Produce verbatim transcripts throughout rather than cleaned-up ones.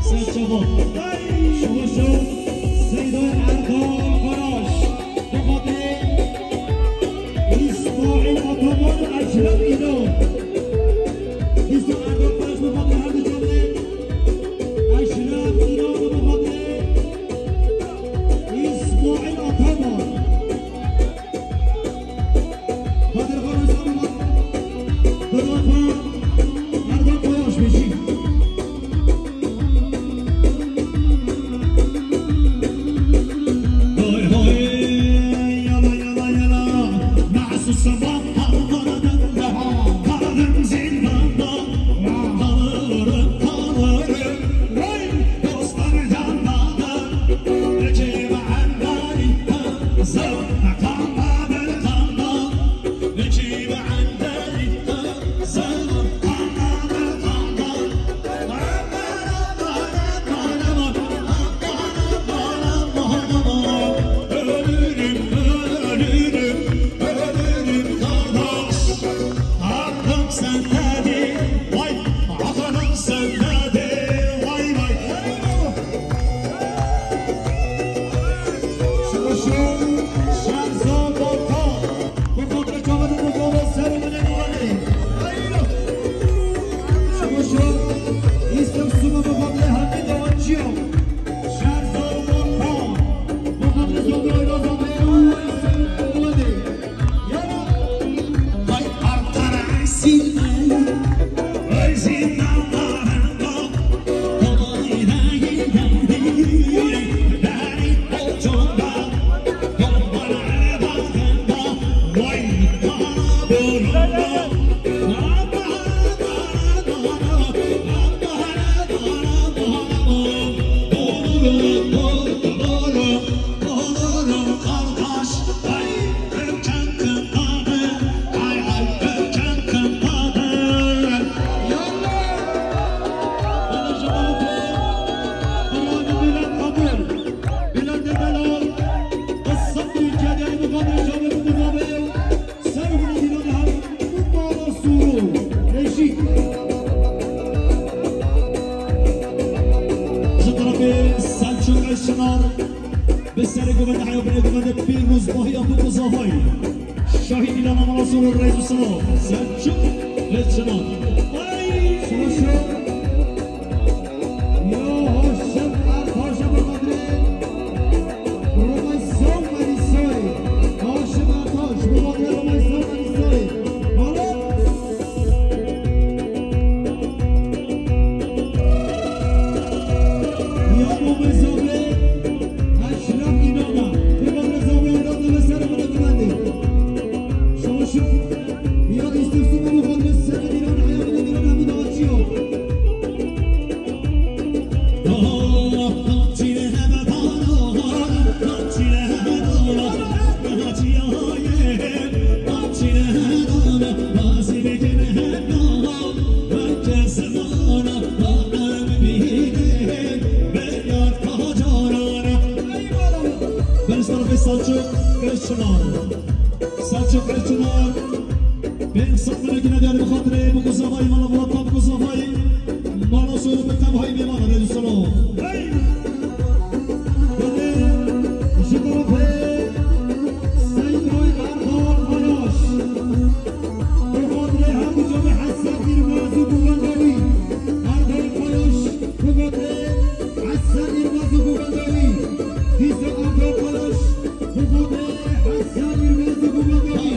Serçava. Şoşo. Seyda Erdal Karaş. Bi xatirê İsmail Ataman, Eşref İnan. Seyda Erdal Karaş bi xatirê her du canê. Eşref İnan bi xatirê İsmail Ataman. Ji terefê Selçuk Eşinar. Bi serê govendê heya binê govendê pîrozbahiya ku ku zavayî. Şahî Dîlana Malasor û Reyz û Sima Selçuk Lêçinan. Ay! Şoşo. Ya Haşim Ertaş bi xatirê Romeysa Melîsayê. Haşim Ertaş bi xatirê Romeysa Melîsayê. Mala. Ya Romeysa be. Eşref İnan'a, Kurban Reza ve Ayran ve Serap Mehmet. Savaşın ya istiyorsun bu kadar seven İnan, hayatını İnan, Ahmet Ağaççı yok. Beriştarê Selçuk Kılıççınar. Selçuk Kılıççınar. Pênc sed milekî ne diyarî bi xatirê Bikuzavayî, mala Murat Bikuzavayî. Mala Soru bi tevahî mêvan e, Rêz û Selo. Hey! Belê, ji terefê Seydoy Erdal Kayaş. Bi xatirê her du cemê Hesen Îrmaz û Guvenderî. Erdal Kayaş, bi xatirê Hesen Îrmaz û Guvenderî. Dîsa Erdal Kayaş, bi xatirê Hesen Îrmaz û Guvenderî.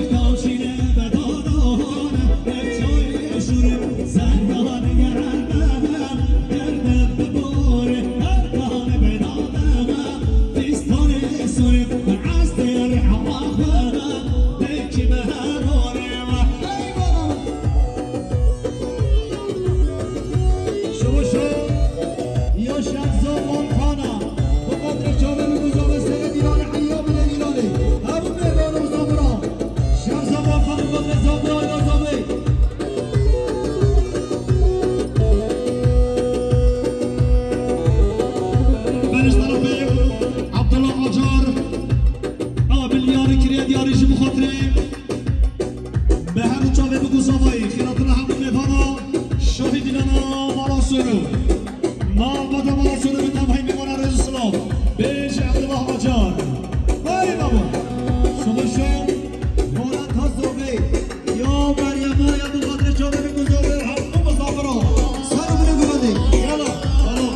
Navbeta mala sona bi tam hemî mala rêz û silav. Bêje Abdullah Acar. Vay baba. Şulaşo. Murat Hazovi. Ya Meryem ya bu kadre çare bir güzel bir hafta misafir ol. Sarı bunu güvendik. Yala. Yala.